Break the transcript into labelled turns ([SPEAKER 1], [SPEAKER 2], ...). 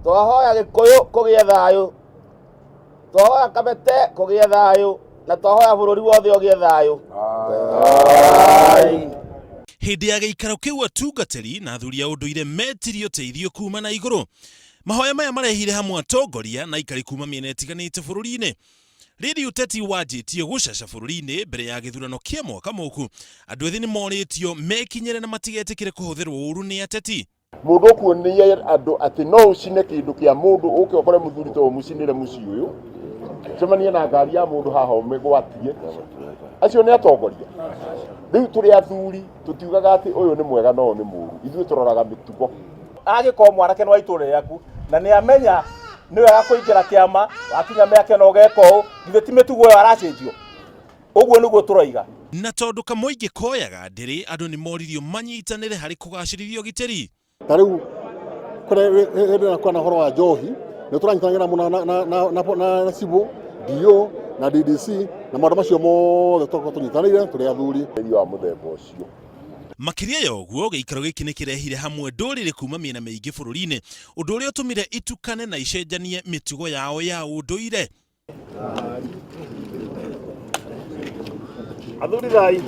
[SPEAKER 1] Twahoya Gĩkũyũ kũgĩe thayũ, twahoya Kabete kũgĩe thayũ, na twahoya bũrũri wothe ũgĩe thayũ.
[SPEAKER 2] Hĩndĩ ya gĩikaro kĩu atungatĩri na athuri a ũndũire metirie ũteithio kuma na igũrũ. Mahoya maya marehire hamwe atongoria na aikari kuma mĩena ĩtiganĩte bũrũri-inĩ. Rĩrĩ ũteti wanjĩtie gũcaca bũrũri-inĩ mbere ya gĩthurano kĩa mwaka mũku, andũ ethĩ nĩ morĩtio mekinyĩre na matigetĩkĩre kũhũthĩrwo ũru nĩ ateti.
[SPEAKER 3] Mũndũ ũkuonia andũ atĩ no ũcine kĩndũ kĩa mũndũ ũke ũkore mũthuri to ũmũcinĩre mũciĩ ũyũ, cemanie na ngari ya mũndũ haha ũmĩgwatie, acio nĩ atongoria. Rĩu tũrĩ athuri tũtiugaga atĩ ũyũ nĩ mwega na ũyũ nĩ mũru, ithuĩ tũroraga mĩtugo.
[SPEAKER 4] Angĩkorwo mwanake nĩ wa itũũra rĩaku na nĩ amenya nĩ wega kũingĩra kĩama, wakinya mĩaka ĩno ũgeka ũũ, githĩ ti mĩtugo ĩyo aracenjio? Ũguo nĩguo tũroiga.
[SPEAKER 2] Na tondũ kamũingĩ koyaga ndĩrĩ, andũ nĩ moririo manyitanĩre harĩ kũgacĩrithia ũgitĩri.
[SPEAKER 5] Ta rĩu kũrĩa hĩndĩ ĩrĩa kwana ũhoro wa njohi nĩ tũranyitanagĩra mũno na, na, na, na, na, na cibũ DO na DDC na maũndũ macio mothe tũkorwo tũnyitanĩire tũrĩ athuri.
[SPEAKER 3] Wa mũthemba ũcio.
[SPEAKER 2] Makĩria ya ũguo, gĩikaro gĩkĩ nĩ kĩrehire hamwe ndũrĩrĩ kuma mĩena mĩingĩ bũrũri-inĩ, ũndũ ũrĩa ũtũmire itukane na icenjanie mĩtugo yao ya ũndũire.
[SPEAKER 4] Athuri thai.